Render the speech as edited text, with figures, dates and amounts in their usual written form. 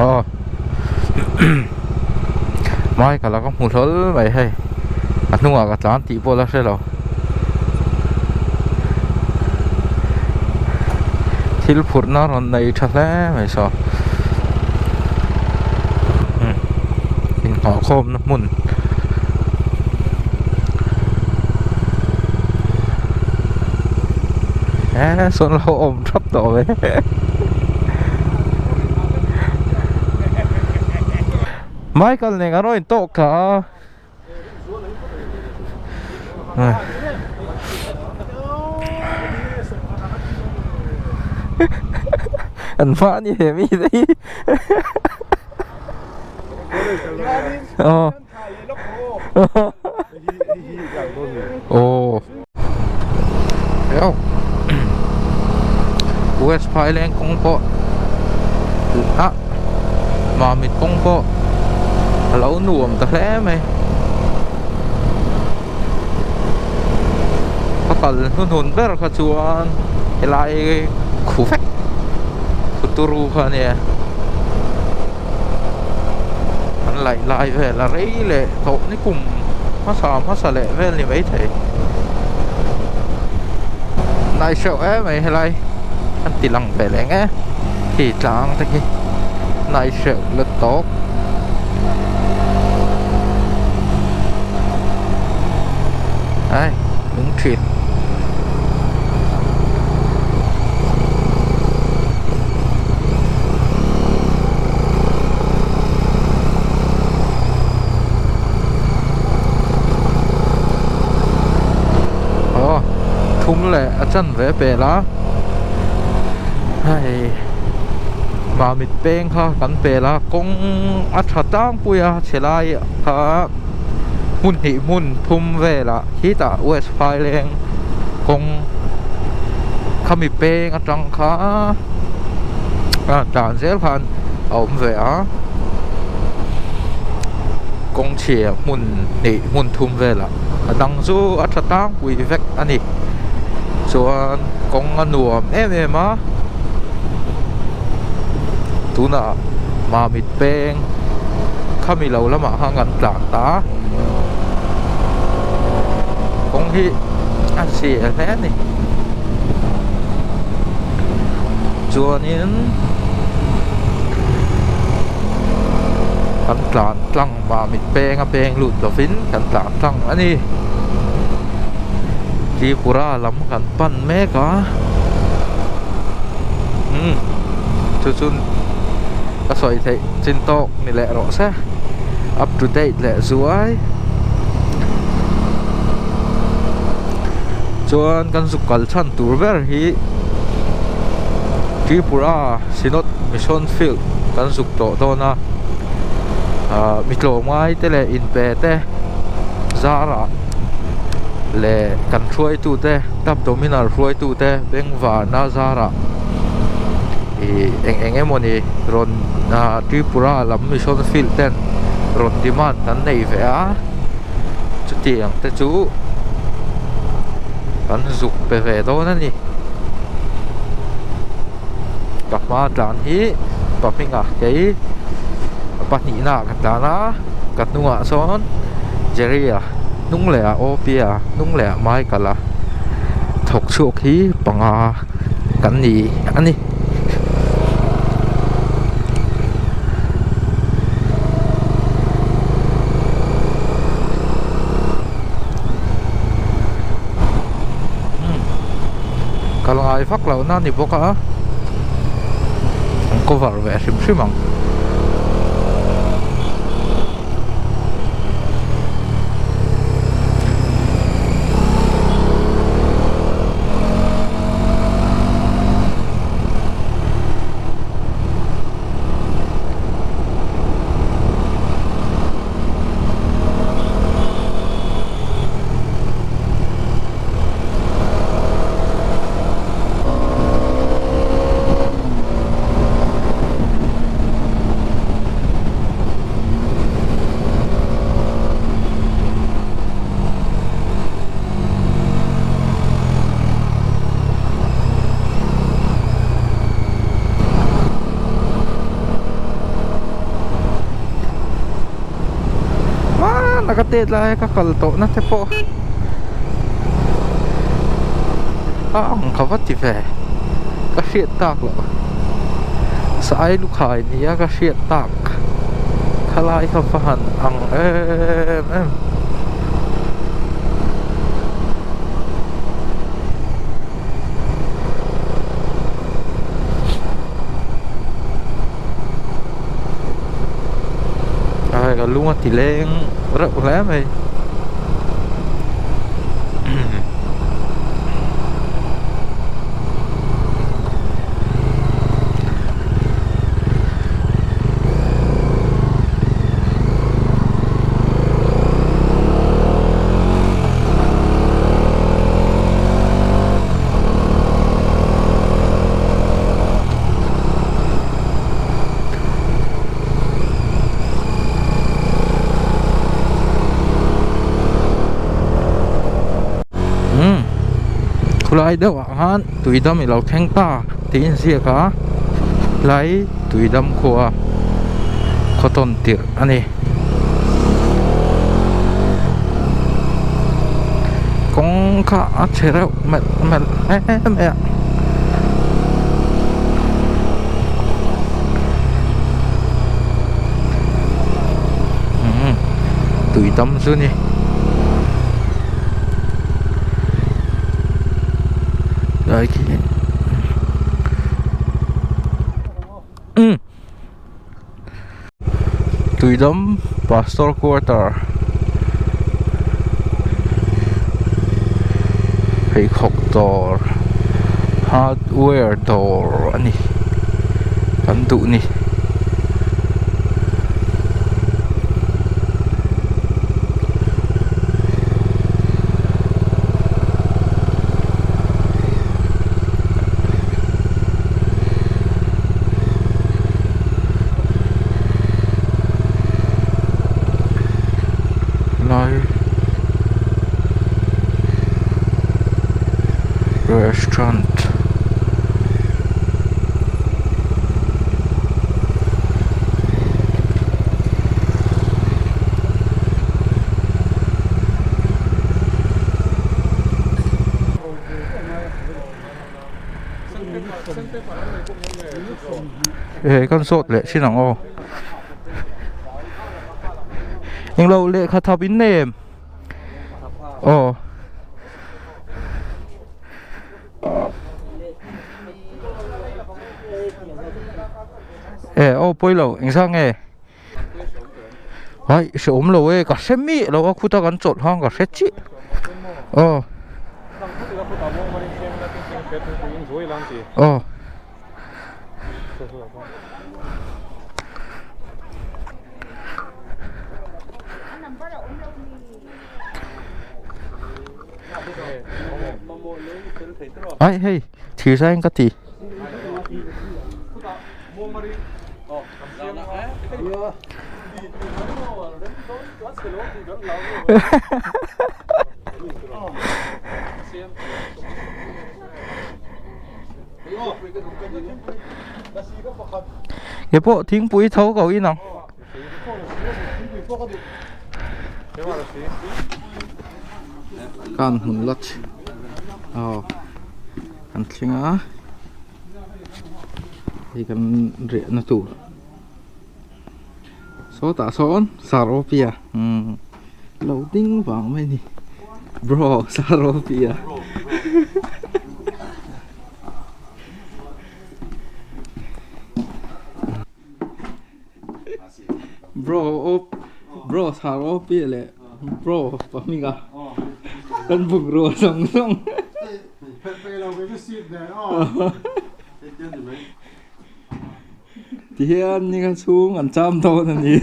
Aw Michael a ka hmu hlawl mai hei a hnungah ka tlan tih pawh la hre lo thil phurhna rawn nei tha hle mai saw inngah khawmna hmun. Eee sawn lo awm thap tawh ve Michael nen kan rawn intawk kha a an hma ni he mi te hi aw Aw West Phaileng kawng pawh ah Mamit kawng pawh a lo nuam ta hle mai ka kal hnuhnun ber kha chuan helai khu vek khu turu kha a nia. An laih lai vel a rei leh tawh ni kum hmasa hmasa leh vel ni maithei hnai hreuh em mai helai an ti lang ve leh nge khi tlang te khi hnai hreuh la tawk ai nung thin. Aw thum leh a chanve pel a hei mamit peng kha kan pel a kawng a tha tlangpui a chhe lai kha hmun hnih hmun thum velah khitah west phaileng kawng khami peng atang kha a tlan zel khan a awm ve a kawng chhia hmun hnih hmun thum velah a dang chu a tha tlangpui vek a ni chuan kawng a nuam em em a tunah mamit peng khami lo lamah khan kan tlan ta a kawng hi a chhia hle a ni. Chuanin kan tlan tlang mamit peng a peng lut lovin kan tlan tlang a ni. Tripura lam kan pan mek a umm chu chu ka sawi theih chin tawk ni leh rawh se up to date leh zuai chuan kan zuk kal chhan tur ber hi Tripura Synod Mission Field kan zuk tawh dawn a ah mi tlawmngai te leh inpe te zarah leh kan hruaitute tap dominar hruaitute bengvarna zarah ih eng eng emawni rawn ah Tripura lam Mission Field ten rawn demand an nei ve a chutiang te chu kan zuk pe ve dawn a ni ka hma tlan hi pa hmingah kei pahnihna ah ka tlan a ka hnungah sawn Jerry a hnung leh ah Opia hnung leh ah Michael a thawk chhuak hi panga kan ni a ni. Kal ngai vak loh na a ni bawk a an cover ve hrim hrim ang. Hmana ka tet laia ka kal tawh na te pawh a ang ka va ti ve ka hriat tak loh sai lukhai nia ka hriat tak khalai kha va han ang em em. Ai ka lung a ti leng reuh hle mai. Umm khulai deuh ah khan tuidam ilo thleng ta tih in ziak a tlai tuidam khua khaw tawn tirh a ni. Kawng kha a chhe reuh melh melh hle mai a. Umm tui tam chu ni. Lai khi umm. Tuidam Pastor Quarter pheikhawk dawr hardware dawr a ni kan duh ni. Lai restaurant He kan sawt leh thin ang aw englo lehkha thap in nei em aw e aw pawi lo eng zah nge Ai hre awm lo e ka hre miah lo a khuta kan chawlh hang ka hre chiah aw aw ai hei thir zai in ka ti. Ke pawh thingpui tho ko in ang. Kan hmun lawt aw kan thleng a. Hei kan riahna tur sawtah sawn saropia umm lo ding vang mai a ni bro saropia bro bro saropia leh bro pahminga kan bungrua zawng zawng. Ti hian ni kha chhung an cham dawn a ni.